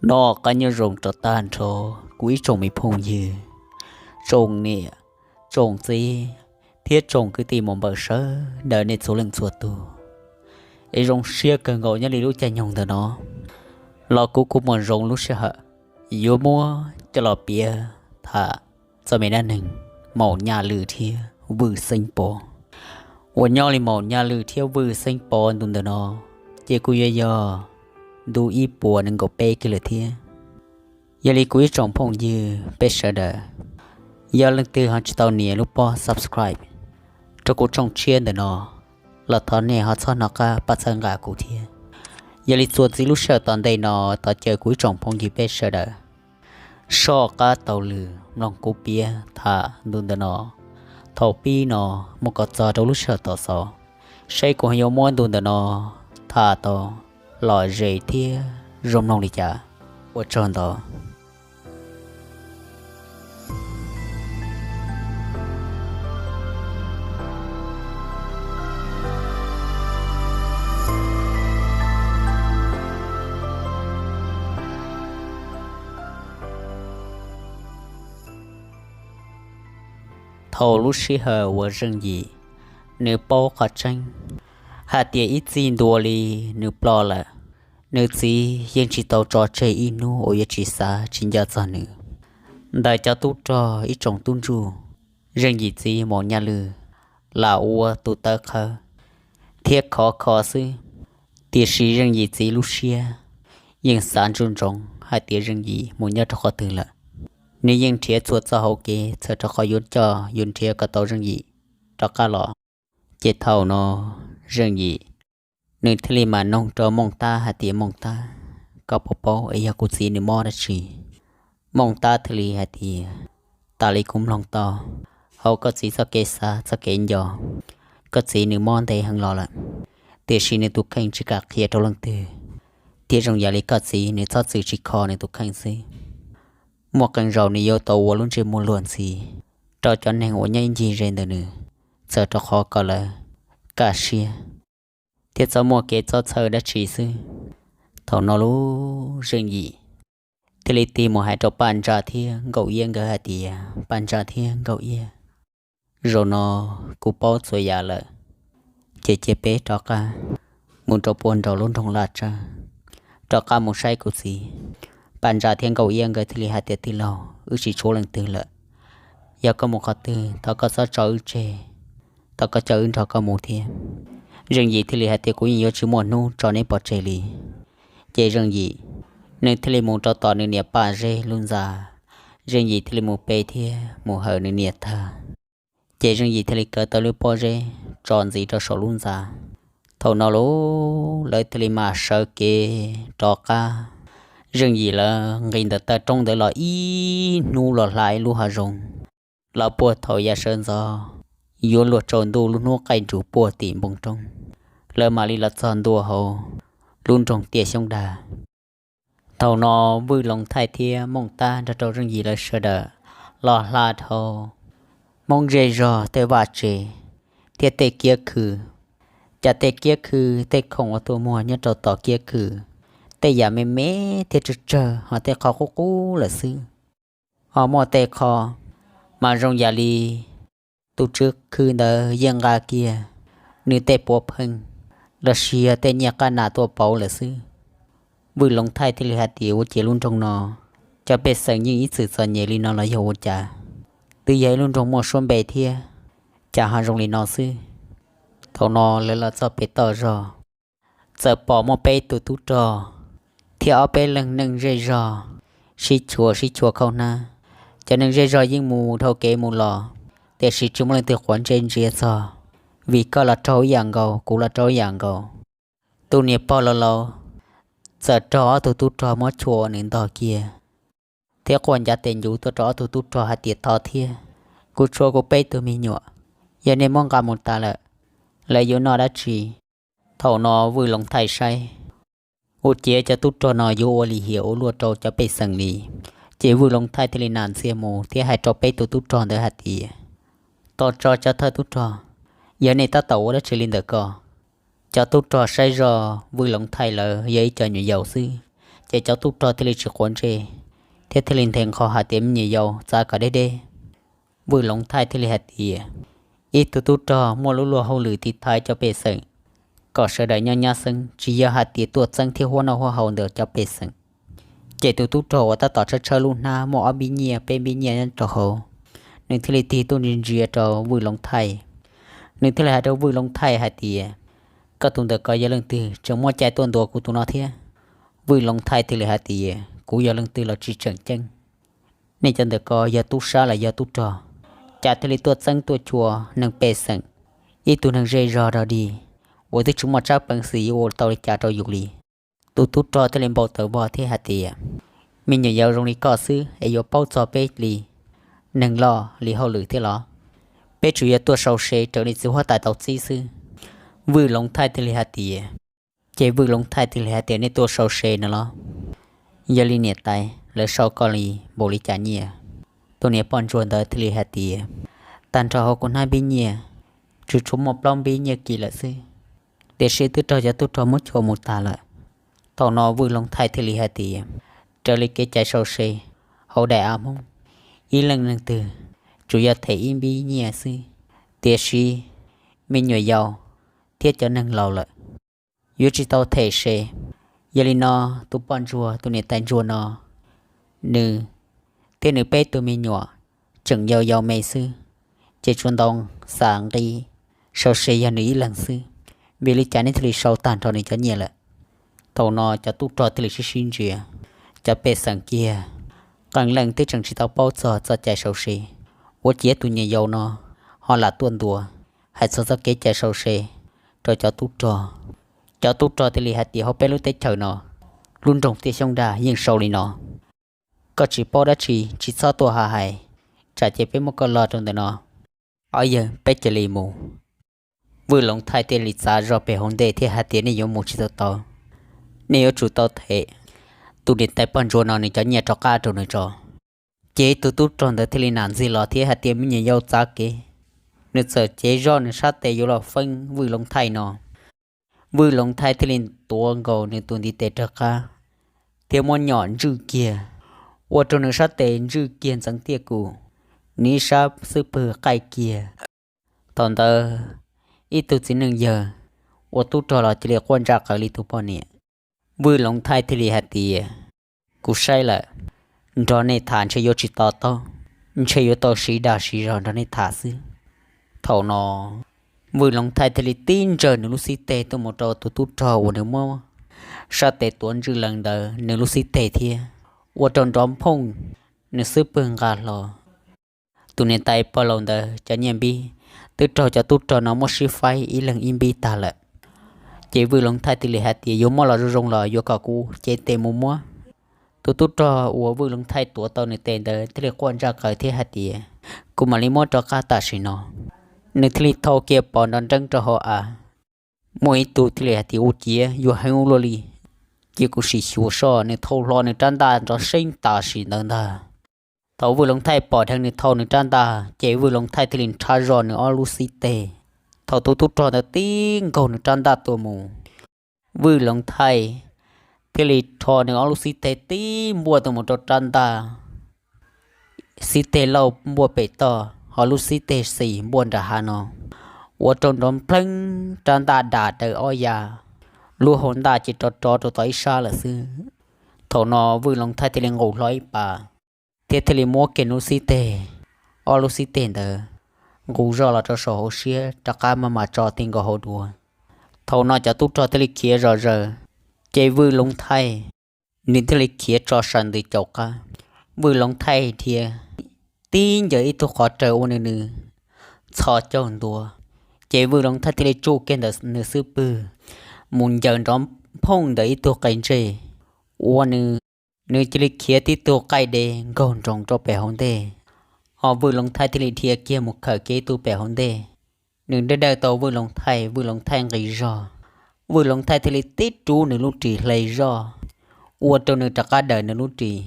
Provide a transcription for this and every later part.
Noj qab nyob zoo rau tag nrho kuv ib tsoom me phooj ywg, tsoom niam, tsoom txiv, thiab tsoom kwv tij muam npawg sawv daws nej txhua leej txhua tus. Es zoo siab kawg nkaus nyob li lub caij nyoog ntawm no los kuv kuj muaj zoo lub sij hawm yuav muab coj los piav tham txog me dab neeg Maum Nyaj Lwm thiab Vwj Xeeb Pov. Uas nyob li Maum Nyaj Lwm thiab Vwj Xeeb Pov ntu ntawm no ces kuj yuav yog ntu ib puas nees nkaum peb kiag lawm thiab. Yog li kuv ib tsoom phooj ywg peb sawv daws, yog leej twg ho tsis tau nias lub pob subscribe rau kuv tshooj tshiab ntawm no los thov nej ho txhob hnov qab pab txhawb nqa kuv thiab. Yog li txuas ntxiv lub sij hawm tom ntej no thov caw kuv ib tsoom phooj ywg peb sawv daws soj qab taug lw mloog kuv piav tham ntu ntawm no thaum pib no mus kom txog rau lub sij hawm tom xaus, saib kuv yuav muab ntu ntawm no tham tau lom zem thiab zoo mloog li cas. Ua tsaug ntau. Thaum lub sij hawm uas Zeej Yim nws paub qhov tseeb hais tias ib txij ntua li nws ploj lawm, nws txiv yeej tsis tau tso tseg ib hnub uas yuav tsis xav tsis nco txog nws. Ntawm cov tub rog ib tsoom tub ntsuj, Zeej Yim txiv Maum Nyaj Lwm lam ua tus tawv qhawv thiab khov kho xwb, tiam sis Zeej Yim txiv lub siab yeej xav ntsoov ntsoov hais tias Zeej Yim mus nyob rau qhov twg lawm. Nws yeej nrhiav txhua txoj hauv kev txhawm rau qhov yuav coj yuav nrhiav kom tau Zeej Yim rov qab los. Ces thaum no Zeej Yim nws thiaj li mam noog rau Mooj Tab hais tias, Mooj Tab, koj puas paub es yog kuv txiv nws mob dab tsi? Mooj Tab thiaj li hais tias, tas li kuv mloog tau, hauv koj txiv txoj kev xav txoj kev nco, koj txiv nws mob ntev heev los lawm, tiam sis nws tus kheej tsis kam qhia rau leej twg, thiab zoo yam li koj txiv nws txhob txwm tsis kho nws tus kheej xwb. Muaj qee zaus nws yuav tau ua lub ntsej muag luag ntxhi rau cov neeg uas nyob ib ncig ze ntawm nws, txhawm rau qhov kom lawv kaj siab thiab txhob muaj kev txob txhawj dab tsi xwb. Thaum no lub Zeej Yim thiaj li tig mus hais rau Paj Ntsa thiab Nkauj Iab nkawd hais tias, Paj Ntsa thiab Nkauj Iab, zaum no kuv paub txhua yam lawm, ces cia peb rov qab mus rau puag nraum lub nroog Laj Tsawb, rov qab mus saib kuv txiv. Paj Ntsa thiab Nkauj Iab nkawd thiaj li hais tias, Tij laug, wb tsis tshuav leej twg lawm, yog koj mus qhov twg thov koj txhob tso wb tseg, thov koj coj wb nrog koj mus thiab. Zeej Yim thiaj li hais tias, Kuv yeej yuav tsis muaj hnub tso neb pov tseg li. Ces Zeej Yim nws thiaj li mus rau tom nws niam Paj Zeb lub ntxa. Zeej Yim thiaj li mus pe thiab mus hawm nws niam tag, ces Zeej Yim thiaj li kaw tau lub pob zeb tso ntxiv rau saum lub ntxa. Thaum no lub lawv thiaj li mam sawv kev rov qab. Zeej Yim lawv nqis ntawm taw roob ntawd los ib hnub los hla ib lub hav zoov, los puag thaum yav sawv ntxov yuav luag tsaus ntuj lub hnub qaij nrus puag tim npoo roob, lawv mam li los txog ntua hauv lub nroog Tiaj Xyoob Dag. Thaum no Vwj Loov Thaij thiab Mooj Tab nrog rau Zeej Yim lawv sawv daws los hla dhau Hmoob zej zog tej vaj tse thiab tej kiab khw. Cas tej kiab khw tej khoom uas tuaj muag nyob rau tom kiab khw, tej yam me me thiab tsawg tsawg, ho tej qho qub qub lawm xwb. Ho muaj tej qho mas zoo yam li tus tswv khw ntawd yeej nqa kiag nws tej puav pheej los sis yog tej nyiaj qab nas tuaj pauv lawm xwb. Vwj Loov Thaij thiaj li hais tias, Ua ciav lub nroog no cov pej xeem yeej ib txwm txom nyem li no los yog ua cas? Twb yog ib lub nroog muaj suab npe thiab, cas ho zoo li no xwb? Thaum no lawv los txog pem toj zog, txawm pom muaj peb tus tub rog thiab ob peb leeg neeg zej zog sib chua sib chua khaub hnab. Cov neeg zej zog yeej mus dhau kev mus los, tiam sis tsis muaj leej twg quav ntsej ntsia txog, vim koj los raug ib yam nkaus, kuv los raug ib yam nkaus. Tus niam pog laus laus txawm raug ob tug tub rog muab chua nws ntog kiag, thiab quaj ncav tes ncuv tuaj rau ob tug tub rog hais tias, Thov thiab, kuv tshuav kuv peb tug me nyuam, yog nej muab nqa mus tas lawm, lawv yuav noj dab tsi? Thaum no Vwj Loov Thaij saib ua ciav cov tub rog no yuav ua lim hiam ua luaj rau cov pej xeem li, ces Vwj Loov Thaij thiaj li nam ntxiag mus thiab hais rau peb tus tub rog ntawd hais tias, Tos tso cov thawj tub rog, yog nej tab tom ua dab tsi li ntawm ko? Cov tub rog saib zoj Vwj Loov Thaij lawv yog ib co nyuam yaus xwb, Ces cov tub rog thiaj li tsis quav ntsej, thiab thiaj li nthe nqho hais tias me nyuam yaus txav kom deb deb. Vwj Loov Thaij thiaj li hais tias, ib tug tub rog muaj lub luag hauj lwm tiv thaiv cov pej xeem kom sawv daws nyob nyab xeeb, tsis yog hais tias tuaj txeeb thiab huab noj huab haus ntawm cov pej xeem. Ces tus tub rog uas tab tom tshawb tshawb lub hnab muaj ob npib nyiaj peb npib nyiaj nyob rau hauv, nws thiaj li tig tuaj ntsia ntsia rau Vwj Loov Thaij. Nws thiaj li hais rau Vwj Loov Thaij hais tias, koj tus ntawm ko yog leej twg tseem muaj cai tuaj ntuas kuv tus no thiab? Vwj Loov Thaij thiaj li hais tias, kuv yog leej twg los tsis tseem ceeb. Nej cov ntawm ko yog tub sab los yog tub rog, cas thiaj li tuaj txeeb tuaj chua neeg pej xeem, ib tug neeg zej zog dog dig, uas twb tsis muaj tsab peev xwm yuav ua tau li cas rau yus li. Tus tub rog thiaj li npau taws vog thiab hais tias, me nyuam yaus zoo li koj xwb es yuav paub txog peb li neeg loj li hauj lwm thiab los? Peb tsuas yog tuaj sau se raws li txiv huab tais tau txib xwb. Vwj Loov Thaij thiaj li hais tias, ces Vwj Loov Thaij thiaj li hais tias, nej tuaj sau se no los? Yog li niam tais, lawv sau koj li npaum li cas nyiaj? Tus niam poj ntsuag ntawd thiaj li hais tias, tag nrho hauv kuv hnab npib nyiaj tsuas tshuav muaj plaub npib nyiaj kis lawm xwb, tiam sis twb raug cov tub rog muab chua mus tag lawm. Thaum no Vwj Loov Thaij thiaj li hais tias, raws li kev cai sau se hauv daim av Hmoob, ib leej leej twg tsuas yog them ib npib nyiaj xwb, tiam sis me nyuam yaus thiab cov neeg laus lawm yuav tsis tau them se. Yog li no, tus poj ntsuag tus niam tais ntsuag no, nws thiab nws peb tug me nyuam tseem yau yau me xwb, ces tsuas ntau xav nqi sau se yog nws ib leeg xwb, vim li cas nej thiaj li sau tag nrho nws cov nyiaj lawm? Thaum no cov tub rog thiaj li sib sib ntsia, cov pej xeem kiag qee leej twb tseem tsis tau paub txog txoj cai sau se, ua ciav tus nyuam yaus no ho lam tuaj ntuas hais txog txoj kev cai sau se rau cov tub rog. Cov tub rog thiaj li hais tias, hauv peb lub teb chaws no, lub nroog Tiaj Xyoob Dag yeej sau li no. Koj tsis paub dab tsi tsis txhob tuaj ha hais, tsam ces peb muab koj lo rau ntawm no. Ob yawg, peb cia li mus. Vwj Loov Thaij thiaj li txav zog pem hauv ntej thiab hais tias, nej yuav mus tsis tau tau, nej yuav tsum tau them tus niam tais poj ntsuag no nws cov nyiaj rov qab rau nws tso. Ces tus tub rog ntawd thiaj li nam ntxig los thiab hais tias, me nyuam yaus txav kev, nws txawm cev zog nws sab tes yuav los feeb Vwj Loov Thaij no. Vwj Loov Thaij thiaj li tuav nkaus nws tus ntiv tes rov qab, thiab muab nyom ntswj kiag, ua rau nws sab tes ntswj kiag ntxeev tiaj kum, nws ib sab xub pwg qaij kiag. Thaum ntawd, ib tug txiv neej yawg uas tub rog los cia li quaj ntsa qaws li tus poj niam. Vwj Loov Thaij thiaj li hais tias, kuv saib lawm, nrog nej tham ntshe yuav tsis to taub, ntshe yuav tau siv dag siv zog nrog nej tham xwb. Thaum no, Vwj Loov Thaij thiaj li tib ntsawg nws lub xib teg tuaj mus rau tus tub rog uas nws muab sab tes tuav ntswj lees ntawd nws lub xib teg thiab, ua rau nrov nphooj, nws xub pwg nqa hlo. Tus niam tais pog laus ntawd cov nyiaj npib twb raug cov tub rog no muab sib faib ib leeg ib npib tag lawm. Ces Vwj Loov Thaij thiaj li hais tias, yuav muab los zoo zoo los yuav kom kuv cev tes mus muab. Tus tub rog uas Vwj Loov Thaij tuav tau nws tes ntawd thiaj li quaj ntsa qaws thiab hais tias, kuv mam li muab rov qab tam sim no. Nws thiaj li thau kiag pos nrov nreeb rau hauv av. Muaj ib tug thiaj li hais tias, ua ciav yuav heev ua luaj li, cia kuv sim xyuas soj. Nws thau hlo nws rab ntaj nrov seeb tam sim ntawd ntag. Thaum Vwj Loov Thaij pom dheev nws thau nws rab ntaj ces Vwj Loov Thaij thiaj li nrhab zog nws ob lub xib teg. Thaum tus tub rog ntawd tib nkaug nws rab ntaj tuaj mus, Vwj Loov Thaij thiaj li rho nws ob lub xib teg tib npuaj tuaj mus rau rab ntaj. Xib teg lauj npuaj pem toj, ho lub xib teg xis npuaj nram hav no, ua rau nrov npleeb rab ntaj dam daws ob ya, lub hau ntaj ces rov rov rau tom ib sab lawm xwb. Thaum no Vwj Loov Thaij thiaj li nqus hlo ib pas, thiab thiaj li muab kiag nws lub xib teg, ob lub xib teg ntawd nqus zoj los rau saum hauv siab rov qab maj mam tso ti nkaus hauv dua. Thaum no cov tub rog thiaj li khiav zom zaws, ces Vwj Loov Thaij nws thiaj li khiav tso sawv ntws caum qab. Vwj Loov Thaij dhia tib ncaws ib tug qhov rawv ua nws nws txho caug ntua, ces Vwj Loov Thaij thiaj li tsuj kiag ntawm nws xub pwg mus ncaws nrov nphooj ntawm ib tug qe ntsej, ua nws, nws cia li khiav tib tug qaij de nkaug nroos rau pem hauv ntej. Ho Vwj Loov Thaij thiaj li dhia kiag mus khawm kiag ib tug pem hauv ntej. Nws dawj dawj tau Vwj Loov Thaij, Vwj Loov Thaij nqis zog, Vwj Loov Thaij thiaj li tib rub nws lub ris hle zoj, ua rau nws rov qab dawm nws lub ris,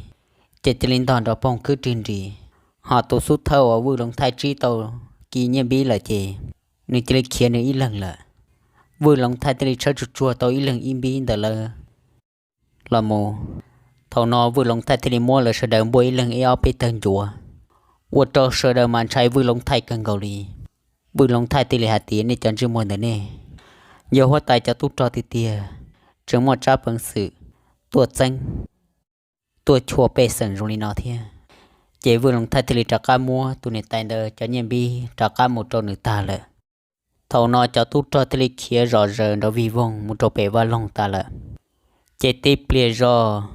ces cia li ntog nrov poog khwb rwg nris. Ho tus xub thawj uas Vwj Loov Thaij tsib tau ki nyiaj npib lawm ces nws cia li khiav nws ib leeg lawm. Vwj Loov Thaij thiaj li tshawb tsuag tsuag tau ib leeg ib npib ntawm lawv los mus. Thaum no Vwj Loov Thaij thiaj li muab lawv sawv daws npuaj ib leeg ib ob peb tawg ncuav, ua rau sawv daws mas ntshai Vwj Loov Thaij kawg nkaus li. Vwj Loov Thaij thiaj li hais tias, nej cov ntsej muag ntawm nej, yog huab tais cov tub rog tiag tiag, tseem muaj tsab peev xwm tuaj txeeb, tuaj chua pej xeem zoo li no thiab. Ces Vwj Loov Thaij thiaj li rov qab muab tus niam tais ntawd cov nyiaj npib rov qab mus rau nws tag lawm. Thaum no cov tub rog thiaj li khiav zom zaws nrov vig voog mus rau pem vaj loog tas lawm. Ces tib pliag zog,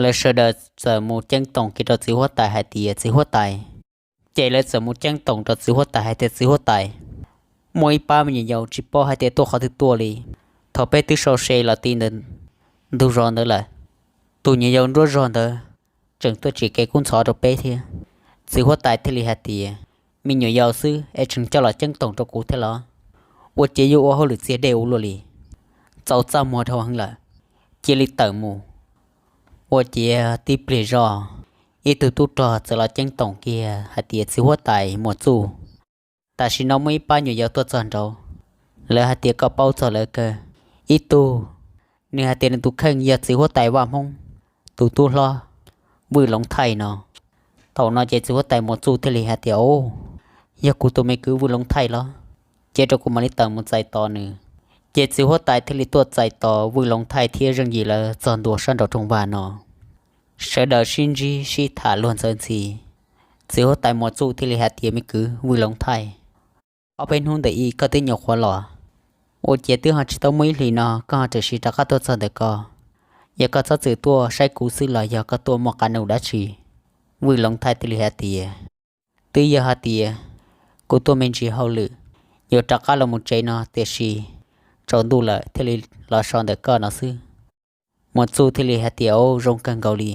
lawv sawv daws txawm mus ceeb toom kiag rau txiv huab tais hais tias, txiv huab tais. Ces lawv txawm mus ceeb toom rau txiv huab tais hais tias, txiv huab tais, muaj ib pab me nyuam yaus tsis paub hais tias tuaj qhov twg tuaj li. Thaum peb twb sau se los ti ntawm ntug zos ntawd lawm, tus nyuam yaus nruab zog ntawd tseem tuaj tsim kev kub ntxhov rau peb thiab. Txiv huab tais thiaj li hais tias, me nyuam yaus xwb es tseem coj los ceeb toom rau kuv thiab los? Ua ciav yuav ua hauj lwm txiag dej ua luaj li. Txaus txaj muag dhau heev lawm, cia li tawm mus. Ua ciav tib pliag zog, ib tug tub rog txawm los ceeb toom kiag hais tias, txiv huab tais Muas Txuj, tam sim no muaj ib pab nyuam yaus tuaj txog nraud. Lawv hais tias koj paub txog lawv kawg. Ib tug, nws hais tias nws tus kheej yog txiv huab tais Vaj Hmoob tus tub hlob Vwj Loov Thaij no. Thaum no ces txiv huab tais Muas Txuj thiaj li hais tias, o, yog kuv tus me kwv Vwj Loov Thaij los? Cia rau kuv mam li tawm mus txais tos nws. Ces txiv huab tais thiaj li tuaj txais tos Vwj Loov Thaij thiab Zeej Yim lawv txog ntua sab nraum rooj vag no. Sawv daws sib ntsib sib tham luag ntxawv ntxhi. Txiv huab tais Muas Txuj thiaj li hais tias, me kwv Vwj Loov Thaij, ob peb hnub ntawm ib koj twb nyuam qhuav los, ua ciav twb ho tsis tau muaj ib hlis no koj ho tam sim rov qab tuaj txog ntawm ko. Yog koj txhob txwm tuaj saib kuv xwb los yog koj tuaj muaj qab nus dab tsi? Vwj Loov Thaij thiaj li hais tias, twb yog hais tias kuv tuaj me ntsis hauj lwm, yuav rov qab los mus tsev no, tiam sis tsaus ntuj lawm thiaj li los so ntawm koj no xwb. Muas Txuj thiaj li hais tias, o, zoo kawg nkaus li.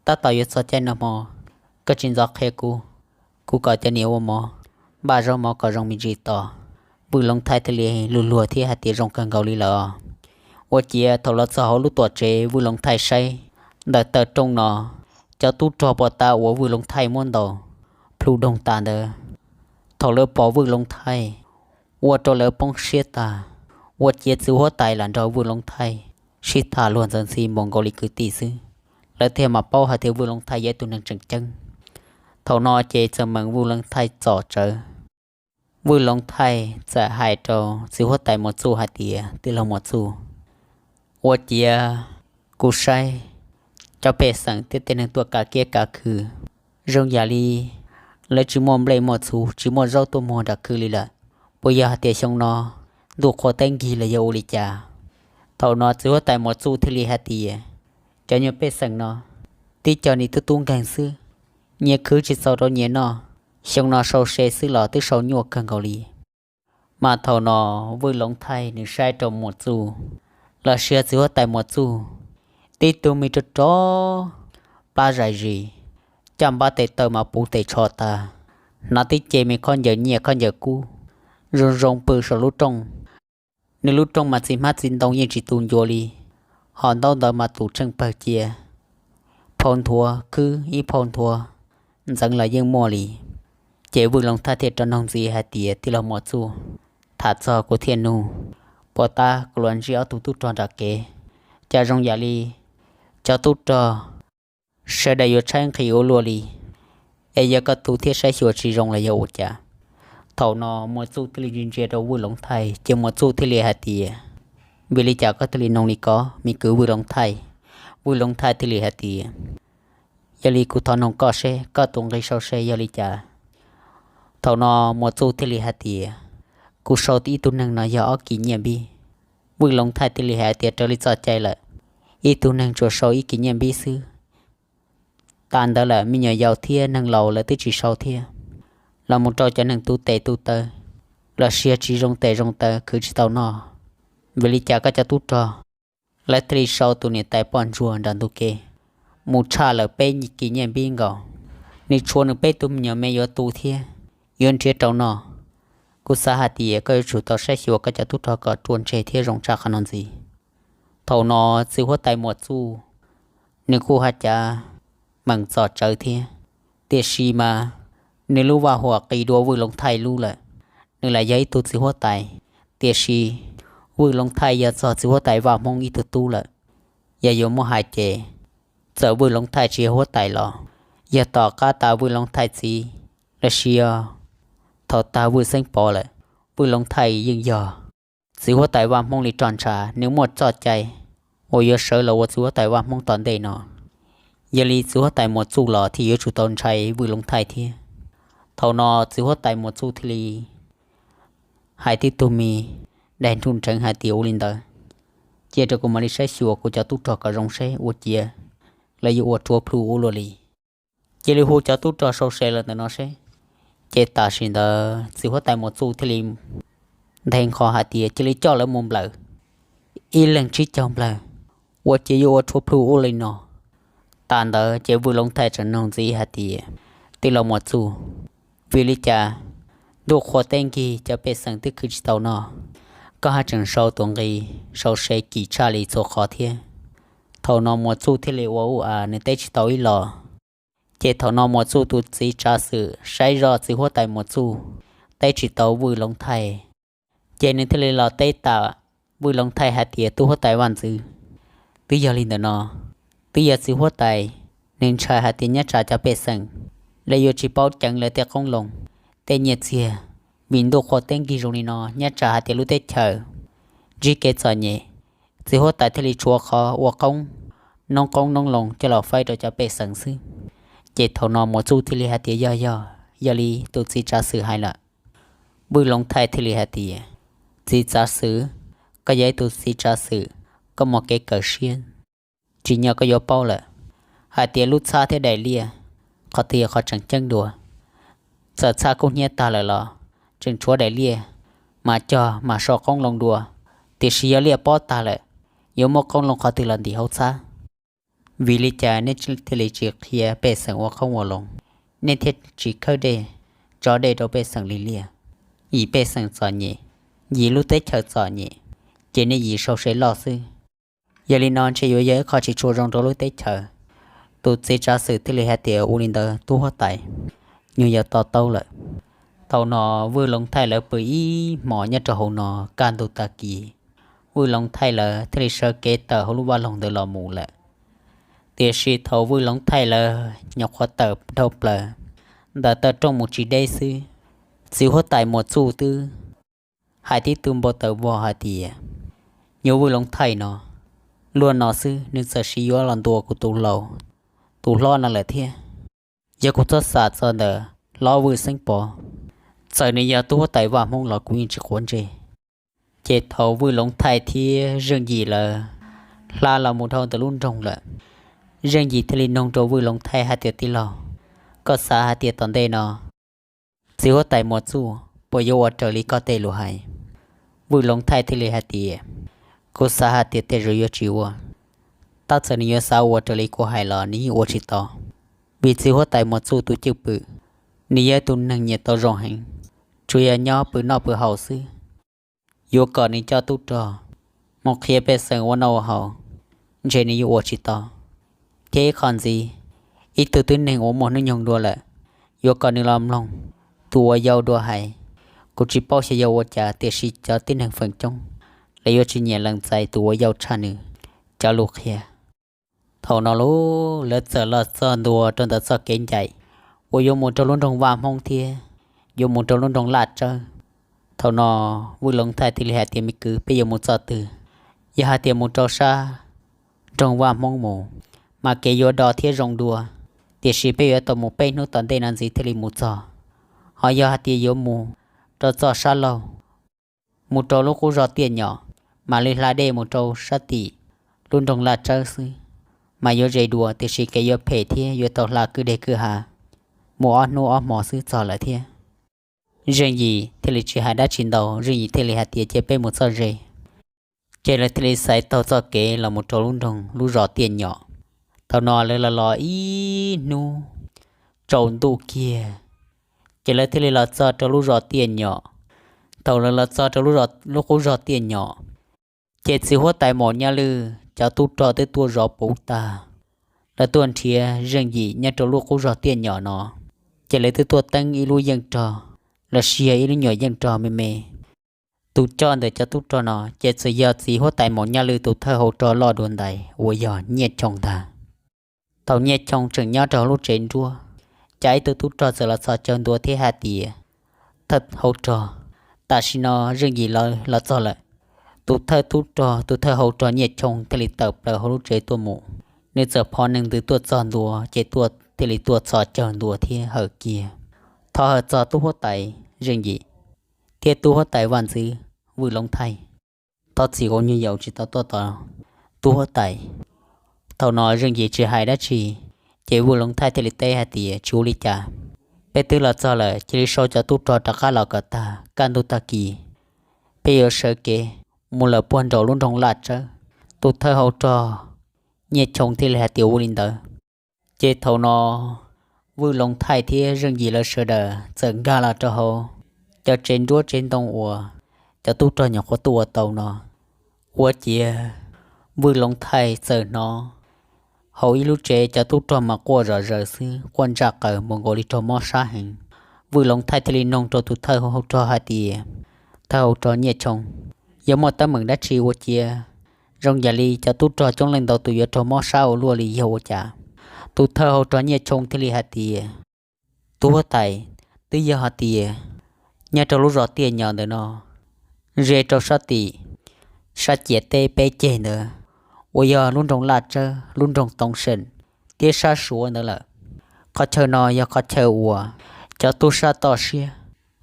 Tab tom yuav txog caij noj hmo, koj tsis ntxov qhia kuv, kuv kom cov niam ua mov, npaj zaub mov kom zoo me ntsis tos. Vwj Loov Thaij thiaj li luag luag thiab hais tias, zoo kawg nkaus li lawm. Ua ciav thaum los txog hauv lub tuam tsev Vwj Loov Thaij saib ntawm taw rooj no, cov tub rog pos tab uas Vwj Loov Thaij muab ntaus plhu doog tas ntawd, thaum lawv pom Vwj Loov Thaij, ua rau lawv poob siab tag. Ua ciav txiv huab tais lam nrog Vwj Loov Thaij sib tham luag ntxawv ntxhi npaum nkaus li kwv tij xwb, lawv thiaj mam paub hais tias Vwj Loov Thaij yog ib tug neeg tseem ceeb. Thaum no ces txawm meem Vwj Loov Thaij txom tsawv. Vwj Loov Thaij txawm hais rau txiv huab tais Muas Txuj hais tias, tij laug Muas Txuj, ua ciav kuv saib cov pej xeem thiab tej neeg tuaj kav kiab kav khw zoo yam li lawv tsis muaj nplej muaj txhuv, tsis muaj zaub tuaj muag nram khw li lawm. Puas yog hais tias xyoo no ntuj qhua teb nkig los yog ua li cas? Thaum no txiv huab tais Muas Txuj thiaj li hais tias, cov nyuag pej xeem no tib co nim tub tub nkeeg xwb, nyias khwv tsis txaus rau nyias noj. Xyoo no sau se xwb los twb sau nyuaj kawg nkaus li. Mas thaum no Vwj Loov Thaij nws saib rau Muas Txuj, los sis txiv huab tais Muas Txuj, tib tug me rog rog, plab zais zis, caj npab tes taw mas puv tes tsho tas, hnav tib ce me khaub ncaws nyiaj khaub ncaws kub, zoo zoo pw saum lub rooj. Nws lub rooj mas txiv hmab txiv ntoo yeej tsis tu ncua li, ho ntaub ntawv mas tus tsheej pawg cia, phau nthuav khwb ib phau nthuav ntxeev los yeej muaj li. Ces Vwj Loov Thaij thiaj rov nug ntxiv hais tias, tij laug Muas Txuj, tham txog kuv thiaj nug, puas tab kuv los ntsib ob tug tub rog nram kev, cas zoo yam li cov tub rog sawv daws yuav tshaib nqhis ua luaj li, es yog koj tu thiab saib xyuas tsis zoo los yog ua cas? Thaum no Muas Txuj thiaj li ntsia ntsia rau Vwj Loov Thaij, ces Muas Txuj thiaj li hais tias, vim li cas koj thiaj li nug li ko, me kwv Vwj Loov Thaij? Vwj Loov Thaij thiaj li hais tias, yog li kuv thov nug koj seb koj tus nqi sau se yog li cas? Thaum no Muas Txuj thiaj li hais tias, kuv sau ib tug neeg no yog ob kis nyiaj npib. Vwj Loov Thaij thiaj li hais tias, raws li txoj cai lawm, ib tug neeg tsuas sau ib kis nyiaj npib xwb. Tas ntawd lawm me nyuam yaus thiab neeg laus lawv twb tsis sau thiab. Los mus rau cov neeg tu tes tu taw, los sis tsis zoo tes zoo taw khwv tsis tau noj. Vim li cas koj cov tub rog lawv thiaj li sau tus niam tais poj ntsuag nram ntug kev mus tshaj lawm peb kis nyiaj npib nkaus? Nws tshuav nws peb tug me nyuam me yuav tu thiab yuav nrhiav rau noj. Kuv xav hais tias koj yuav tsum tau saib xyuas koj cov tub rog kom ruaj ntseg thiab zoo tshaj qhov no ntxiv. Thaum no txiv huab tais Muas Txuj, nws kuj haj cav meem txom tsawv thiab, tiam sis mas nws lub vaj huam qis dua Vwj Loov Thaij lub lawm. Nws lam yog ib tug txiv huab tais, tiam sis Vwj Loov Thaij yog txog txiv huab tais Vaj Hmoob ib tug tub lawm. Yog yuav muab hais ces Txawm Vwj Loov Thaij tsis yog huab tais los yog tom qab tas Vwj Loov Thaij txiv lossis yog thaum tag Vwj Xeeb Pov lawm, Vwj Loov Thaij yeej yog txiv huab tais vaj Hmoob li roj ntsha, nws muaj txoj cai uas yuav sawv los ua txiv huab tais vaj Hmoob tom ntej no. Yog li txiv huab tais Muas Txuj los thiaj yuav tsum tau ntshai Vwj Loov Thaij thiab. Thaum no txiv huab tais Muas Txuj thiaj li hais tib tug me daim nruj nreev hais tias, Ua li ntawd, cia rau kuv mam li saib xyuas kuv cov tub rog kom zoo seb ua ciav lawv yuav ua rhuav plhu ua luaj li. Cia li hu cov tub rog sau se lawm ntawm no seb. Ces tam sim ntawd txiv huab tais Muas Txuj thiaj li nthe nqho hais tias, Cia li coj lawv mus nplawm, ib leeg tsib caug nplawg, ua ciav yuav ua rhuav plhu ua li no. Tas ntawd ces Vwj Loov Thaij tseem nug ntxiv hais tias, Tij laug Muas Txuj, vim li cas ntuj qhua teb nkig cov pej xeem twb khwv tsis tau no, koj haj tseem sau tus nqi sau se kim tshaj li txhua qhov thiab? Thaum no Muas Txuj thiaj li ua ua nws teb tsis tau ib los. Ces thaum no Muas Txuj tus txiv tsav xwm saib zoj txiv huab tais Muas Txuj teb tsis tau Vwj Loov Thaij, ces nws thiaj li los teb tam Vwj Loov Thaij hais tias, Tub huab tais vaj ntxwv, twb yog li ntawm no, twb yog txiv huab tais nws ntshai hais tias nyob tsam cov pej xeem lawv yuav tsis paub ceev lawv tej qoob loo, tej nyiaj txiag, vim ntuj qhua teb nkig zoo li no nyob tsam hais tias lub teb chaws ntsib kev txom nyem, txiv huab tais thiaj li tshuav qhov ua qoob, noob qoob noob loo coj los faib rau cov pej xeem xwb. Ces thaum no Muas Txuj thiaj li hais tias, Yog yog, yog li tus txiv tsav xwm hais lawm. Vwj Loov Thaij thiaj li hais tias, Txiv tsav xwm, koj yog ib tug txiv tsav xwm, koj muaj kev kawm siab, tsim nyog koj yuav paub lawm hais tias lub txhab thiab daim liaj qhov twg yog qhov tseem ceeb dua. Txawm txhab kub hnyiab tag lawm los tseem tshuav daim liaj, mas cog mas sau qoob loo dua, tiam sis yog liaj pob tag lawm, yuav muaj qoob loo qhov twg los ntim hauv txhab? Vim li cas nej thiaj li tsis qhia pej xeem ua qoob ua loo, nej thiaj tsis khawb dej, tso dej rau pej xeem li liaj? Yim pej xeem txom nyem, yim lub teb chaws txom nyem, ces nej yim sau se loj xwb. Yog li no ntshe yuav yog ib qho tsis tshua zoo rau lub teb chaws. Tus txiv tsav xwm thiaj li hais tias, Ua li ntawd tub huab tais, nyuag yog to taub lawm. Thaum no Vwj Loov Thaij lawv pw ib hmos nyob rau hauv no, kaj ntug tag kis Vwj Loov Thaij lawv thiaj li sawv kev tawm hauv lub vaj loog ntawd los mus lawm. Tiam sis thaum Vwj Loov Thaij lawv nyuam qhuav tawm dhau plaws ntawm taw rooj mus tsis deb xwb, txiv huab tais Muas Txuj twb hais tib tug npau taws vog hais tias, Nyuag Vwj Loov Thaij no, luag no xwb nws txawm sis yuav los ntuas kuv tus laus, tus hlob no lawm thiab. Yog kuv txhob xav txog ntawm hlob Vwj Xeeb Pov, txawm nws yog tub huab tais vaj Hmoob los kuv yeej tsis quav ntsej. Ces thaum Vwj Loov Thaij thiab Zeej Yim lawv hla los mus dhau ntawm lub nroog lawm, Zeej Yim thiaj li nug rau Vwj Loov Thaij hais tias, Tij laug, koj xav hais tias tom ntej no txiv huab tais Muas Txuj puas yuav ua raws li koj tej lus hais? Vwj Loov Thaij thiaj li hais tias, Kuv xav hais tias tej zaum yuav tsis ua. Tab txawm nws yuav xav ua raws li kuv hais los nws yeej ua tsis tau, vim txiv huab tais Muas Txuj tus cwj pwm, nws yog ib tug neeg nyiam tau zoo heev, tsuas yog nyob pw noj pw haus xwb. Yuav kom nws coj tub rog mus qhia pej xeem ua noj ua haus, ntshe nws yuav ua tsis tau. Thiab ib qho ntxiv, ib tug tib neeg uas muaj hnub nyoog dua lawm, yuav kom nws los mloog tus uas yau dua hais. Kuv tsis paub xyov yog ua cas tiam sis cov tib neeg feem coob lawv yuav tsis nyiam lees txais tus uas yau tshaj nws cov lus qhia. Thaum no lawv txawm los txog ntua rau ntawm txoj kev ncaim uas yuav mus rau lub nroog Vaj Hmoob thiab yuav mus rau lub nroog Laj Tsawb. Thaum no Vwj Loov Thaij thiaj li hais tias, Me kwv, peb yuav mus txoj twg? Yog hais tias mus rau sab nroog Vaj Hmoob mus, mas kev yuav do thiab zoo dua, tiam sis peb yuav tau mus peb hnub tom ntej no ntxiv thiaj li mus txog. Ho yog hais tias yuav mus rau txoj sab laug, mus rau lub qub zog Tiaj Nyom, mam li hla dej mus rau sab tim lub nroog Laj Tsawb xwb, mas yuav ze dua, tiam sis kev yuav phem thiab yuav tau hla kwj deg kwj ha mus ob hnub ob hmo xwb txog lawm thiab. Zeej Yim thiaj li tsis hais dab tsi ntau, Zeej Yim thiaj li hais tias, Cia peb mus txoj ze. Ces lawv thiaj li xaiv taug txoj kev los mus rau lub nroog lub zos Tiaj Nyom. Thaum no lawv los los ib hnub tsaus ntuj kiag, ces lawv thiaj li los txog rau lub zos Tiaj Nyom. Thaum lawv los txog rau lub qub zog Tiaj Nyom, ces txiv huab tais Maum Nyaj Lwj cov tub rog twb tuaj zov puv tag. Lawv tuaj nrhiav Zeej Yim nyob rau lub qub zog Tiaj Nyom no, ces lawv twb tuaj teeb ib lub yeej rog los sis yog ib lub nyuam yeej rog me me. Tus coj ntawm cov tub rog no ces txawm yog txiv huab tais Maum Nyaj Lwj tus thawj hauv rog loj dua ntais uas yog Nyiaj Choo ntag. Thaum Nyiaj Choo tseem nyob rau hauv lub tsev nruab, cas ib tug tub rog txawm los txhos caug ntua thiab hais tias, Thawj hauv rog, tam sim no Zeej Yim lawv los txog lawm. Tus thawj tub rog, tus thawj hauv rog Nyiaj Choo thiaj li tawm plaws hauv lub tsev tuaj mus. Nws txawm phov nees ntws tuaj txog ntua ces tuaj thiaj li tuaj txhos caug ntua thiab hawm kiag, Thov hawm txog tub huab tais Zeej Yim thiab tub huab tais vaj ntxwv Vwj Loov Thaij. Thov txim uas nyuag yaus tsis tau tuaj tos tub huab tais. Thaum no Zeej Yim tsis hais dab tsi, ces Vwj Loov Thaij thiaj li teb hais tias, Tsis ua li cas, peb twb los txog lawm, cia li sau cov tub rog rov qab los kom tag, kaj ntug tag kis peb yuav sawv kev mus lawm puag nraum lub nroog Laj Tsawb. Tus thawj hauv rog Nyiaj Choo thiaj li hais tias, Ua li ntawd. Ces thaum no Vwj Loov Thaij thiab Zeej Yim lawv sawv daws txawm nkag los rau hauv cov tsev nruab tsev ntoo uas cov tub rog nyuam qhuav tuaj ua tau no. Ua ciav Vwj Loov Thaij txawm hnov hauv ib lub tsev cov tub rog mas quaj zom zaws xwb, quaj ntsaj qaws mus nkaus li raug mob sab heev. Vwj Loov Thaij thiaj li noog rau tus thawj hauv rog hais tias, Thawj hauv rog Nyiaj Choo, yog muaj teeb meem dab tsi ua ciav zoo yam li cov tub rog coob leej ntau tus yuav raug mob sab ua luaj li yog ua cas? Tus thawj hauv rog Nyiaj Choo thiaj li hais tias, Tub huab tais, twb yog hais tias nyob rau lub zos Tiaj Nyos ntawm no, ze rau sab tim sab ciam teb peb ceg ntawd, uas yog lub nroog Laj Tsawb, lub nroog Toov Seem thiab sab Suav ntawd lawm. Qhov chaw no yog qhov chaw uas cov tub sab toj siab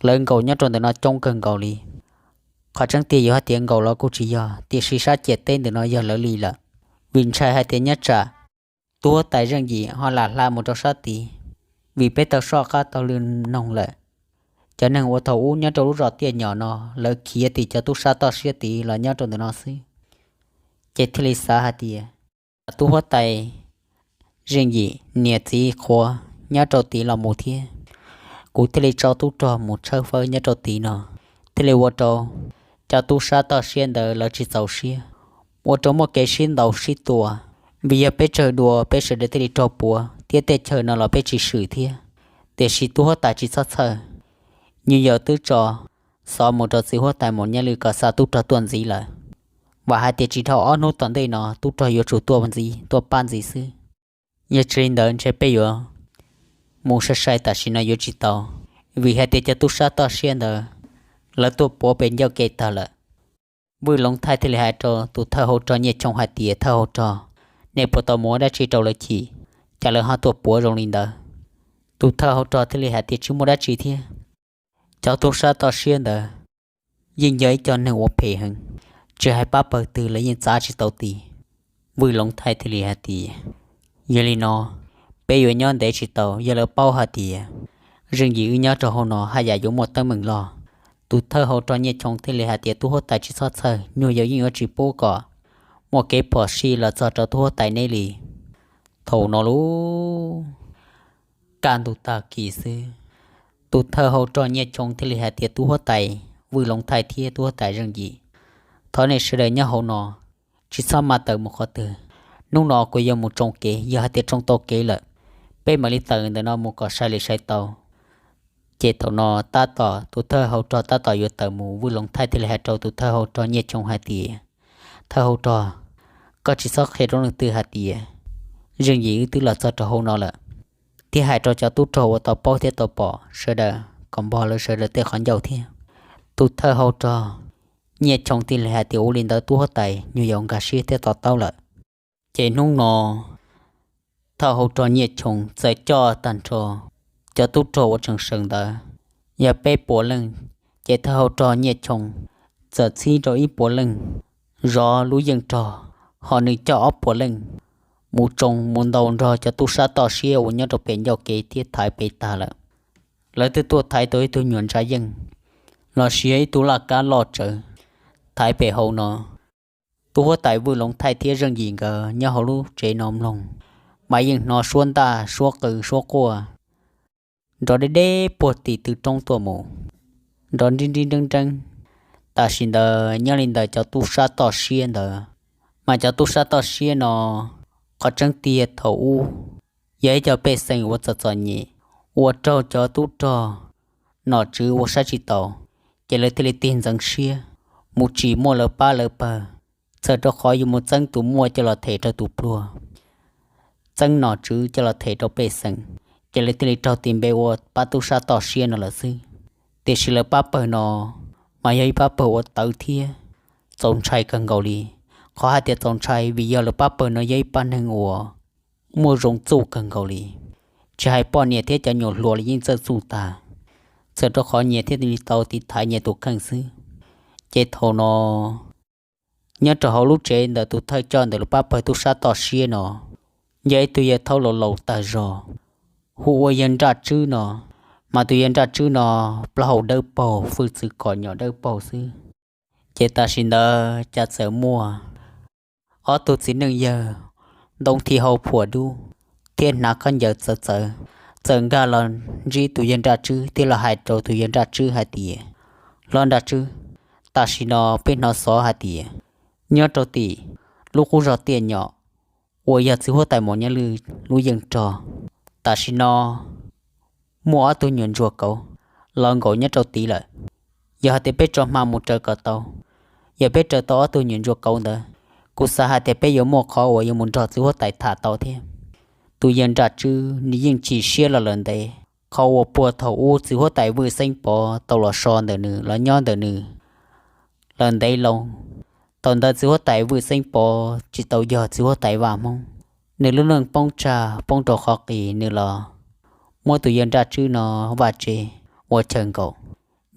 lawv nkaum nyob rau ntawm no coob kawg nkaus li. Qhov tseeb tiag yuav hais tias nkaum los kuj tsis yog, tiam sis sab ciam teb ntawm no yog lawv li lawm. Vim ntshai hais tias nyob tsam tub huab tais Zeej Yim ho lam hla mus rau sab tid, vim peb tau soj qab taug lw noog lawm, cov neeg uas thaum ub nyob rau lub zos Tiaj Nyos no, lawv khiav tim cov tub sab toj siab tid los nyob rau ntawm no xwb. Ces thiaj li xav hais tias, tub huab tais Zeej Yim niam txiv qhuav nyob rau tid los mus thiab, kuv thiaj li tso tub rog mus tshawb fawb nyob rau tid no, thiaj li ua rau cov tub sab toj siab ntawd lawv tsis txaus siab, ua rau muaj kev sib ntaus sib tua. Vim yog peb tsawg dua peb sawv daws thiaj li raug puav thiab tej chaw no los peb tsis swm thiab. Tiam sis tub huab tais tsis txhob txhawj, nyuag yaus twb tso xov mus rau txiv huab tais Maum Nyaj Lwj kom xa tub rog tuaj ntxiv lawm. Vam hais tias tsis dhau ob hnub tom ntej no tub rog yuav tsum tuaj ntxiv, tuaj pab ntxiv xwb. Yog tsis li ntawd ntshe peb yuav mus sai sai tam sim no yuav tsis tau, vim hais tias cov tub sab toj siab ntawd lawv tuaj puav pem ncauj kev tag lawm. Vwj Loov Thaij thiaj li hais rau tus thawj hauv rog Nyiaj Choo hais tias, Thawj hauv rog, nej puas tau mus ua dab tsi rau lawv chim, cas lawv ho tuaj puav zoo li ntawd? Tus thawj hauv rog thiaj li hais tias, Tsis muaj dab tsi thiab. Cov tub sab toj siab ntawd yeej yog ib co neeg ua phem heev, tsis hais pab pawg twg lawv yeej txav tsis tau ti. Vwj Loov Thaij thiaj li hais tias, Yog li no, peb yuav nyob ntev tsis tau, yog lawv paub hais tias Zeej Yim wb nyob rau hauv no haj yam yuav muaj teeb meem loj. Tus thawj hauv rog Nyiaj Choo thiaj li hais tias, Tub huab tais tsis txhob txhawj, nyuag yaus yeej yuav tsis pub kom muaj kev phom sij los txog rau tub huab tais neb li. Thaum no lub kaj ntug tag kis xwb, tus thawj hauv rog Nyiaj Choo thiaj li hais tias, Tub huab tais Vwj Loov Thaij thiab tub huab tais Zeej Yim, thov nej sawv daws nyob hauv no, tsis txhob maj tawm mus qhov twg. Hnub no kuv yuav mus tsoo kev, yog hais tias tsoo tau kev lawm, peb mam li tawm ntawm no mus kom sai li sai tau. Ces thaum no tab tom tus thawj hauv rog tab tom yuav tawm mus, Vwj Loov Thaij thiaj li hais rau tus thawj hauv rog Nyiaj Choo hais tias, Thawj hauv rog, koj tsis txhob qhia rau leej twg hais tias Zeej Yim wb twb los txog rau hauv no lawm, thiab hais rau cov tub rog uas tau paub thiab tau pom sawv daws kom npog lawv sawv daws tej qhov ncauj thiab. Tus thawj hauv rog Nyiaj Choo thiaj li hais tias, Ua li ntawd tub huab tais, nyuag yaus nkag siab thiab to taub lawm. Ces hnub no thawj hauv rog Nyiaj Choo txawm coj tag nrho cov tub rog uas tseem seem ntawd yog peb puas leej, ces thawj hauv rog Nyiaj Choo txawm txhib rau ib puas leej zov lub yeej rog, ho nws coj ob puas leej mus tsoo mus ntaus nrog cov tub sab toj siab uas nyob rau pem ncauj kev thiab thaiv pem tag lawm. Lawv twb tuaj thaiv tau ib tug nyuam ntsa yeej los sis yog ib tug laj kab loj tsawv thaiv pem hauv no. Tub huab tais Vwj Loov Thaij thiab Zeej Yim nkawd nyob hauv lub tsev no mloog, mas yeej hnov suab ntaj suab qw suab quaj nrov deb deb puag tim tw roob tuaj mus, nrov nrib nrib nreeb nreeb. Tam sim ntawd nyob li ntawm cov tub sab toj siab ntawd, mas cov tub sab toj siab no, qhov tseeb tiag thaum ub yog ib co pej xeem uas txom txom nyem, uas raug cov tub rog nom tswv ua saib tsis taus, ces lawv thiaj li tig ntxeev siab mus tsim muaj lawv pab lawv pawg, txawm rau qhov yuav mus txeeb tus muaj coj los them rau tus pluag. txeeb nom tswv coj los them rau pej xeem, ces lawv thiaj li raug tis npe ua pab tub sab toj siab no lawm xwb. Tiam sis lawv pab pawg no mas yog ib pab pawg uas tawv thiab txaus ntshai kawg nkaus li. Qhov hais tias txaus ntshai vim yog lawv pab pawg no yog ib pab neeg uas muaj zoo txuj kawg nkaus li, tsis hais poj niam thiab cov nyuam hluas los yeej txawj txuj tag. Txawm rau qhov nyias thiaj li tau tiv thaiv nyias tus kheej xwb. Ces thaum no nyob rau hauv lub tsev ntawm tus thawj coj ntawm lawv pab pawg tub sab toj siab no, yog ib tug yawg thaub laus laus tag zog, hu ua yawg Nraj Tswb no. Mas tus yawg Nraj Tswb no plaub hau dawb paug, hwj txwv kom nyom dawb paug xwb. Ces tam sim ntawd cas txawm muaj ob tug txiv neej yawg ntoo thim hau phuam dub thiab hnav khaub ncaws txawv txawv, txawm nkag los ntsib tus yawg Nraj Tswb thiab los hais rau tus yawg Nraj Tswb hais tias, Hlob Nraj Tswb, tam sim no peb hnov xov hais tias nyob rau tim lub qub zog Tiaj Nyom uas yog txiv huab tais Maum Nyaj Lwj lub yeej rog, tam sim no muaj ob tug nyuam ntsuag kauv los nkaum nyob rau tid lawm. Yog hais tias peb tso hma mus raws kom tau, yog peb raws tau ob tug nyuam ntsuag kauv ntawd, kuv xav hais tias peb yuav muaj qhov uas yuav mus nrog txiv huab tais tham tau thiab. Tus yawg Nraj Tswb nws yeej chim siab los lawm ntev, qhov uas puag thaum ub txiv huab tais Vwj Xeeb Pov tau los so ntawm nws los nyob ntawm nws lawm ntev loo. Thaum ntawd txiv huab tais Vwj Xeeb Pov tsis tau yog txiv huab tais Vaj Hmoob, nws lub neej poob tsag poob rau qhov qis nws los muab tus yawg Nraj Tswb no vaj tse ua chaw nkaum.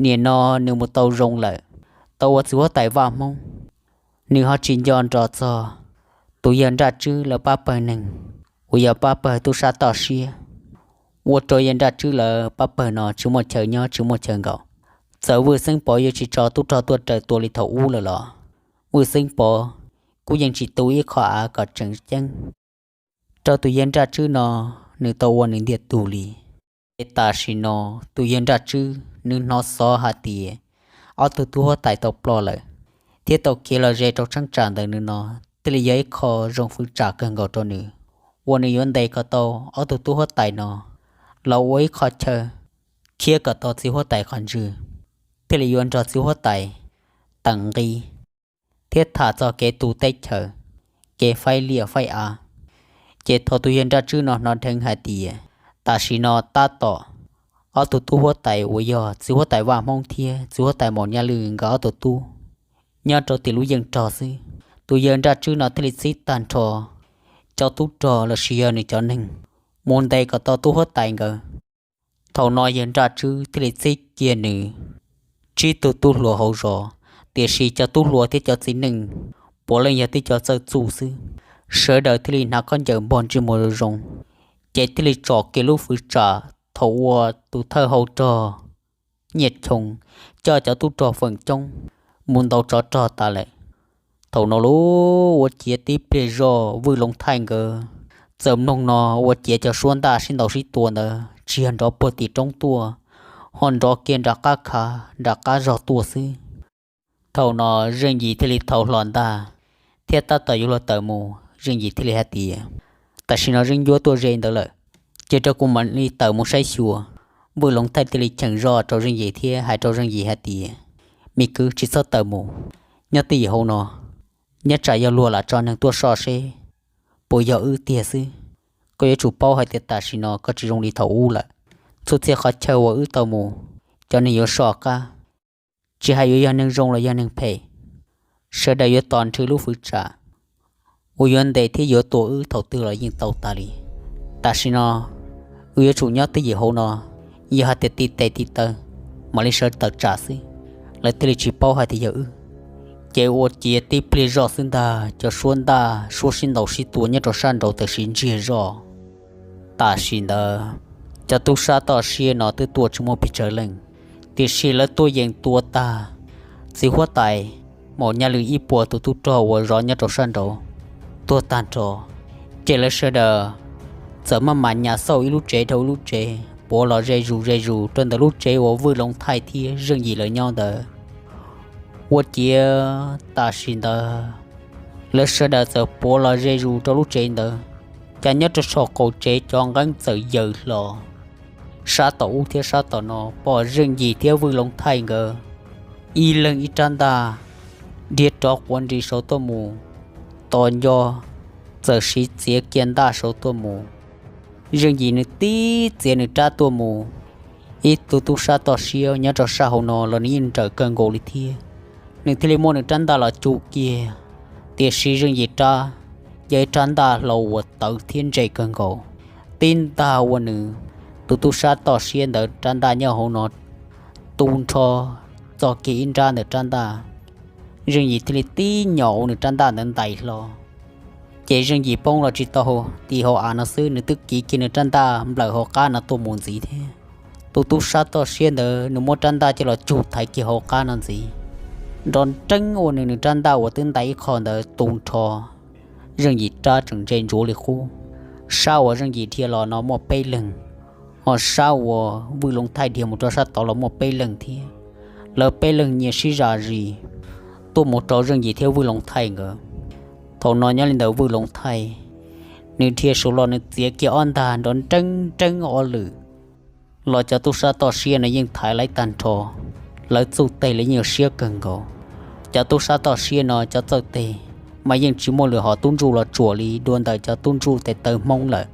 Nim no nws mus tau zoo lawm, tau ua txiv huab tais Vaj Hmoob, nws ho tsis nco nrov txog tus yawg Nraj Tswb lawv pab pawg neeg uas yog pab pawg tub sab toj siab, ua rau yawg Nraj Tswb lawv pab pawg no tsis muaj chaw nyob tsis muaj chaw nkaum. Txawm Vwj Xeeb Pov yuav tsis tso tub rog tuaj raws tua li thaum ub lawm los Vwj Xeeb Pov kuj yeej tsis tu ib qho av kom tseem ceeb rau tus yawg Nraj Tswb no nws tau ua nws ntiag tug li. Es tam sim no tus yawg Nraj Tswb nws hnov xov hais tias ob tug tub huab tais tau ploj lawm thiab tau khiav los ze rau cheeb tsam ntawm nws no, thiaj li yog ib qho zoo fwv tsam kawg nkaus rau nws, uas nws yuav ntes kom tau ob tug tub huab tais no los ua ib qho chaw khiav kom tau txiv huab tais qhov ntswg, thiaj li yuav nrog txiv huab tais teem nqi thiab tham txog kev tu teb chaws, kev faib liaj faib av. Ces thaum tus yawg Nraj Tswb no hnov dheev hais tias tam sim no tab tom ob tug tub huab tais uas yog txiv huab tais Vaj Hmoob thiab txiv huab tais Maum Nyaj Lwj nkawd ob tug tub nyob rau tim lub yeej rog xwb, tus yawg Nraj Tswb no thiaj li txib tag nrho cov tub rog lossis yog nws cov neeg mus ntes kom tau tub huab tais nkawd. Thaum no yawg Nraj Tswb thiaj li txib kiag nws tsib tug tub hluas hauv zos, tiam sis cov tub hluas thiab cov txiv neej puav leej yog tib co txawj txuj xwb. Sawv daws thiaj li hnav khaub ncaws npog ntsej muag zoo zoo, ces thiaj li tsom kiag lub fwv tsam thaum uas tus thawj hau rog Nyiaj Choo coj cov tub rog feem coob mus ntaus tsov rog tas lawm. Thaum no lub ua ciav tib pliag zoj Vwj Loov Thaij nkawd txawm mloog no ua ciav cov suab ntaj sib ntaus sib tua ntawd tsis yog nrov puag tim roob tuaj, ho nrov kiag nram qab khav nram qab zog tuaj xwb. Thaum no Zeej Yim thiaj li thau hlo ntaj thiab tab tom yuav luag tawm mus, Zeej Yim thiaj li hais tias, tam sim no Zeej Ncuab tuaj ze ntawd lawm, cia rau kuv mam li tawm mus saib xyuas. Vwj Loov Thaij thiaj li cheem zoj rau Zeej Yim thiab hais rau Zeej Yim hais tias, me kwv, tsis txhob tawm mus, nyob twj ywm hauv no, nyob tsam yog luag lam tso neeg tuaj soj seb puas yog wb tiag xwb. Koj yuav tsum paub hais tias tam sim no koj tsis zoo li thaum ub lawm. Txhua txhia qhov chaw uas wb tau mus, cov neeg yuav soj qab, tsis hais yuav yog neeg zoo los yog neeg phem, sawv daws yuav tos nrhw lub fwv tsam uas yuav ntes thiab yuav tua wb thaum twg los yeej tau tas li. Tam sim no wb yuav tsum nyob twj ywm hauv no, yog hais tias ti tes ti taw mam li sawv tawm tsam xwb, lawv thiaj li tsis paub hais tias yog wb. Ces ua ciav tib pliag zoj xwb ntag, cov suab ntaj suab sib ntaus sib tua nyob rau sab nraud tawm sim ntsiag zoj. Tam sim ntawd cov tub sab toj siab no twb tuaj tsis muaj pes tsawg leej, tiam sis lawv tuaj yeem tua tag txiv huab tais Maum Nyaj Lwj ib puas tus tub rog uas zov nyob rau sab nraud tuag tag nrho. Ces lawv sawv daws txawm maj mam nyas xauj ib lub tsev dhau ib lub tsev, puav los ze zus ze zus rau ntawm lub tsev uas Vwj Loov Thaij thiab Zeej Yim lawv nyob ntawd. Ua ciav tam sim ntawd lawv sawv daws txawm puav los ze zus rau lub tsev ntawd, cas nyob rau saum qaum tsev cov nqeeb txawm yaws hlo. Sab tom ub thiab sab tom no pom Zeej Yim thiab Vwj Loov Thaij nkawd ib leeg ib rab ntaj, dhia rov quav nris saud tuaj mus tos nco txawm siv txiav kiag ntaj saud tuaj mus. Zeej Yim nws tib txiav nws rab tuaj mus, ib tug tub sab toj siab nyob rau sab hauv no los nws yeej nrawm kawg nkaus li thiab. Nws thiaj li muab nws rab ntaj los cug kiag, tiam sis Zeej Yim rab yog ib rab ntaj hlau uas tawv thiab ntse kawg nkaus. Tib ntaj ua nws tus tub sab toj siab ntawd rab ntaj nyob hauv no tu nrho txog kiag ib nrab ntawm rab ntaj. Zeej Yim thiaj li tib nyom ua nws rab ntaj ntawd ntais hlo. Ces Zeej Yim poob los tsis tau tim hauv av no xwb, nws twb kiv kiag nws rab ntaj nplawm hauv qab no tuaj mus ntxiv thiab. Tus tub sab toj siab ntawd nws muab rab ntaj coj los cug thaiv kiag hauv qab no ntxiv. Nrov nreeb ua nws nws rab ntaj uas twb ntais ib qho ntawd tu nrho. Zeej Yim rab tseem ntse ntsuav li qub. Sab uas Zeej Yim dhia los no muaj peb leeg, ho sab uas Vwj Loov Thaij dhia mus rau sab tod los muaj peb leeg thiab. Lawv peb leeg nyias sib zam zis tuaj mus rau Zeej Yim thiab Vwj Loov Thaij nkawd. Thaum no nyob li ntawm Vwj Loov Thaij, nws dhia saud los nws txiav kiag ob ntag nrov nreeb nreeb ob lwm los cov tub sab toj siab no yeej thaiv lawv tag nrho. Lawv txuj teg los yeej yuav siab kawg nkaus. Cov tub sab toj siab no cov txawj teg mas yeej tsis muaj lwm hom tub ntsuj los tsuam li dua ntawm cov tub ntsuj tes taw Hmoob lawm.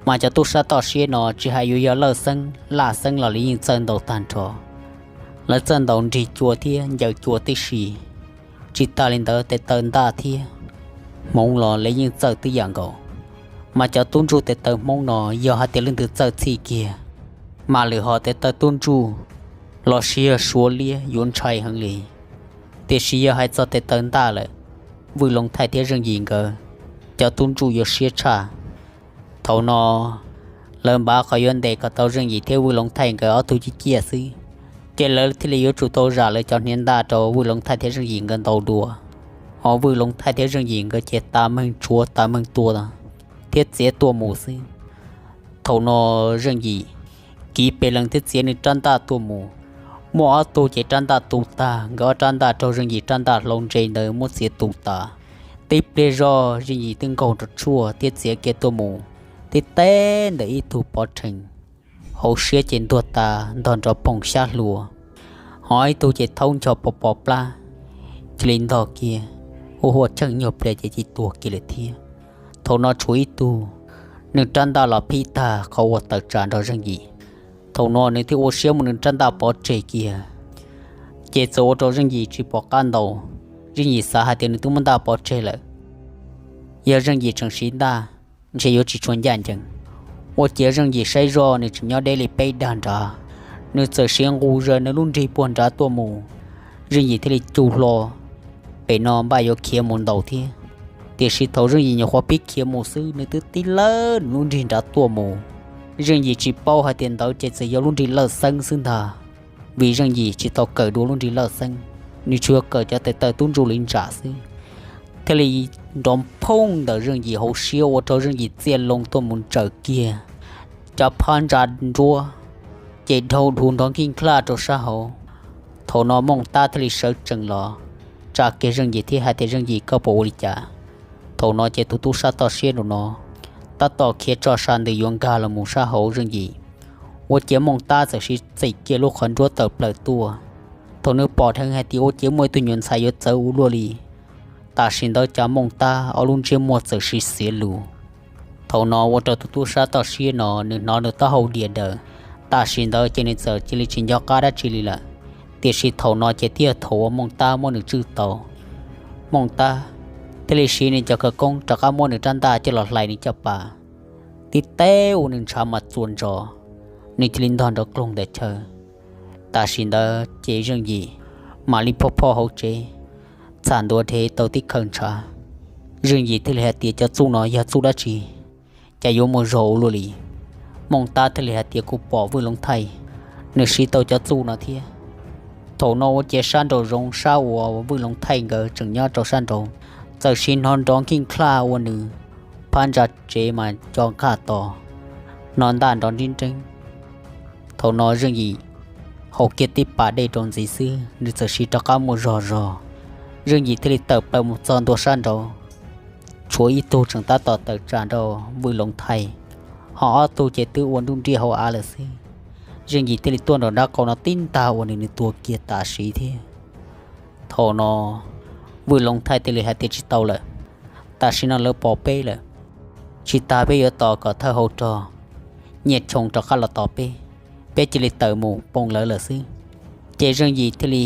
Mas cov tub sab toj siab no tsis hais yuav yog Laj Xeeb Laj Xeeb los lawv yeej txawj ntaus tag nrho. Lawv txawj ntaus nrig cua thiab ncaws cua tib si. Tsis tas li ntawd tes taw ntaj thiab hmoov los lawv yeej txawj tib yam nkaus. Mas cov tub ntsuj tes taw Hmoob no yog hais tias leej twg txawj txhij kiag, mas lwm hom tes taw tub ntsuj los sis yog suav liab yuav ntshai heev li. Tiam sis yog hais txog tes taw ntaj lawm, Vwj Loov Thaij thiab Zeej Yim nkawd cov tub ntsuj yuav siab tshaj. Thaum no lawv npav qhov yuav ntes kom tau Zeej Yim thiab Vwj Loov Thaij nkawd ob tug ciaj ciaj xwb, ces lawv thiaj li yuav tsum tau zam lawv cov hniav ntaj rau Vwj Loov Thaij thiab Zeej Yim nkawd ntaus dua. Ho Vwj Loov Thaij thiab Zeej Yim nkawd ces tas meeg tshuav tas meeg tua thiab txiav tuaj mus xwb. Thaum no Zeej Yim kiv pes lees thiab txiav nws rab ntaj tuaj mus. Muaj ob tug ces rab ntaj tu tag, nkawd ob rab ntaj raug Zeej Yim rab ntaj hlau ntse ntawd muab txiav tu tas. Tib pliag zog Zeej Yim twb nkaug rau tshuaj thiab txiav kiag tuaj mus, tib teb ntawm ib tug pov rhees hauv siab ces ntuag tas ntog nrov phoom xyab hlua. Ho ib tug ces thaub ncho pos pos plab, cia li ntog kiag, ua huaj cheej nyuag pliag ces cia li tuag kiag lawm thiab. Thaum no tshuav ib tug, nws rab ntaj los phib tag qhov uas tawm tsam nrog Zeej Yim. Thaum no nws thiaj ua siab muab nws rab ntaj pov tseg kiag, ces txawm ua rau Zeej Yim tsis pom qab ntaus. Zeej Yim xav hais tias nws twb muab ntaj pov tseg lawm, yog Zeej Yim tseem siv ntaj ntshe yuav tsis tshua ncaj ncees. Ua ciav Zeej Yim saib zoj nws tseem nyob deb li peb dag nrad, nws txawm siv nqus zaws nws lub nrig puag nrad tuaj mus. Zeej Yim thiaj li cug hlo pem no npaj yuav khiav mus ntaus thiab. Tiam sis thaum Zeej Yim nyuam qhuav pib khiav mus xwb nws twb tib lawb nws lub nrig nrad tuaj mus. Zeej Yim tsis paub hais tias ntawd ces txawm yog lub nrig Lawj Xeeb xwb ntag, vim Zeej Yim tsis tau kawm dua lub nrig Lawj Xeeb, nws tsuas yog kawm cov tes taw tub ntsuj li ntsam xwb. Thiaj li nrov phooj ntawm Zeej Yim hauv siab ua rau Zeej Yim txiaj loo tuaj mus ntsaws kiag cov phab ntsa nruab, ces dhau dhus nrov nkij nklaj rau sab hauv. Thaum no Mooj Tab thiaj li sawv tsees los tsa kiag Zeej Yim thiab hais tias, Zeej Yim, koj puas ua li cas? Thaum no ces tus tub sab toj siab nraum no tab tom khiav tso sa ntws yuav nkag los mus sab hauv Zeej Yim. Ua ciav Mooj Tab txawm siv txim kiag lub qhov nruab tawm plaws tuaj. Thaum nws pom dheev hais tias ua ciav muaj ib tug nyuam ntxhais yuav txawv ua luaj li, tam sim ntawd cas Mooj Tab ob lub ntsiab muag txawm siv xiav lus. Thaum no ua rau tus tub sab toj siab no nws hnov nws taub hau diam daws. Tam sim ntawd ces nws txawm cia li tsis nco qab dab tsi li lawm. Tiam sis thaum no ces twb yog thaum uas Mooj Tab muab nws tswj tau. Mooj Tab thiaj li siv nws cov khawv koob rov qab muab nws rab ntaj coj los hlais nws caj pas, tib teb ua nws ntshav mas txuas ntsos, nws cia li ntog nrov kloog ntawm chaw. Tam sim ntawd ces Zeej Yim mam li phoj phoj hauv tsev, txham ntua dhev tau tib khaws ntshav. Zeej Yim thiaj li hais tias, Cov txuj no yog txuj dab tsi, cas yuav muaj zog ua luaj li? Mooj Tab thiaj li hais tias, Kuv pom Vwj Loov Thaij, nws siv tau cov txuj no thiab. Thaum no ua ciav sab nraum zoov sab uas Vwj Loov Thaij nkawd tseem nyob rau sab nraud, txawm siv hnov nrov nkij nklaj ua nws phab ntsa tsev mas co nqaj to, hnov ntaj nrov nrib nreeb. Thaum no Zeej Yim haus kiag tib pas dej rau ntxiv xwb nws txawm siv rov qab muaj zog zog. Zeej Yim thiaj li tawm plaws mus txog ntua sab nraud, tshuav ib tug tseem tab tom tawm tsam nrog Vwj Loov Thaij, ho ob tug ces twb ua nruj nriaj hauv av lawm xwb. Zeej Yim thiaj li tuaj nram nraub qaum no tib ntag ua nws nws tuag kiag tam sim thiab. Thaum no Vwj Loov Thaij thiaj li hais tias tsis tau lawm, Tam sim no lawv pom peb lawm, tsis tas peb yuav tos kom thawj hau rog Nyiaj Choo rov qab los tos peb, peb cia li tawm mus poo lawv lawm xwb. Ces Zeej Yim thiaj li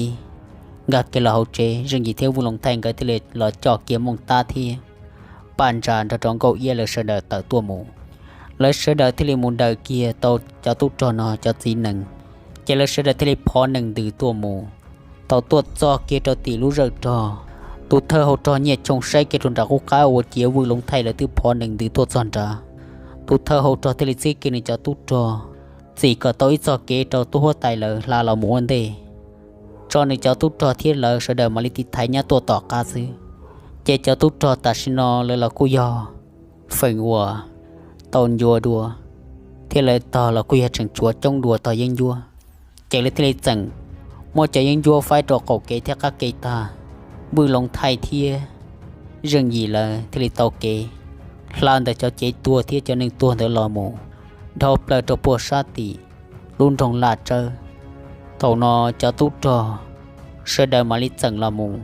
nkag kiag los hauv tsev, Zeej Yim thiab Vwj Loov Thaij nkawd thiaj li los coj kiag Mooj Tab thiab Paj Ntsa nrog rau Nkauj Iab lawv sawv daws tawm tuaj mus. Lawv sawv daws thiaj li mus daws kiag tau cov tub rog no cov txiv nees, ces lawv sawv daws thiaj li phov nees ntws tuaj mus. Thaum tuaj txog kiag rau tim lub zawj rog, tus thawj hau rog Nyiaj Choo saib kiag rau nram qub qab ua ciav Vwj Loov Thaij lawv twb phov nees ntws tuaj txog nrad. Tus thawj hau rog thiaj li txib kiag nws cov tub rog txim kom tau ib txoj kev rau tub huab tais lawv hla los mus ua ntej, tso nws cov tub rog thiab lawv sawv daws mam li tiv thaiv nyab tuaj tom qab xwb. Ces cov tub rog tam sim no lawv los kuj yog feem uas tau ncua dua, thiab lawv tog los kuj yog tseem tshuav coob dua tog yeeb ncuab. Ces lawv thiaj li txeem muab cov yeeb ncuab faib rau qaum kev thiab qab kev tag. Vwj Loov Thaij thiab Zeej Yim lawv thiaj li tau kev hla ntawm cov cev tuag thiab cov neeg tuag ntawd los mus dhau plaws rau puag sab tim lub nroog Laj Tsawb. Thaum no cov tub rog sawv daws mam li txeem los mus.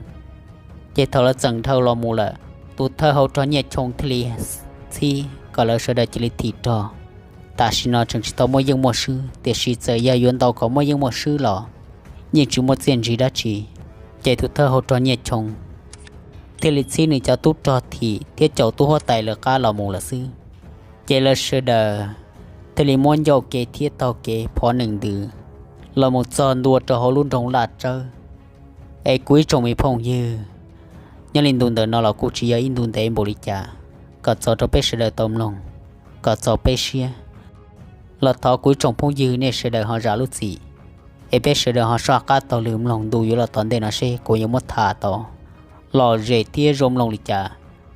Ces thaum lawv txeem dhau los mus lawm, tus thawj hau rog Nyiaj Choo thiaj li txhib kom lawv sawv daws cia li thim rog. Tam sim no tseem tsis tau muaj yeej muaj swb, tiam sis txawm yog yuav ntau kom muaj yeej muaj swb los yeej tsis muaj txiaj ntsig dab tsi. Ces tus thawj hau rog Nyiaj Choo thiaj li txhib nws cov tub rog thim thiab caum tub huab tais lawv qab los mus lawm xwb. Ces lawv sawv daws thiaj li muab ncauj kev thiab taug kev phov nees ntws los mus txog ntua rau hauv lub nroog Laj Tsawb. Es kuv ib tsoom me phooj ywg, nyob li ntu ntawm no los kuj tsis yog ib ntu ntev npaum li cas, kom txaus rau peb sawv daws tau mloog kom txaus peb siab. Los thov kuv ib tsoom phooj ywg nej sawv daws ho zam lub txim, es peb sawv daws ho soj qab taug lw mloog ntu yuav los tom ntej no seb kuv yuav muab tham tau lom zem thiab zoo mloog li cas.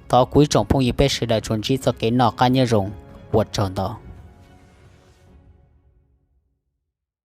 Thov kuv ib tsoom phooj ywg peb sawv daws tsuas ntsib txoj kev noj qab nyob zoo, ua tsaug ntau.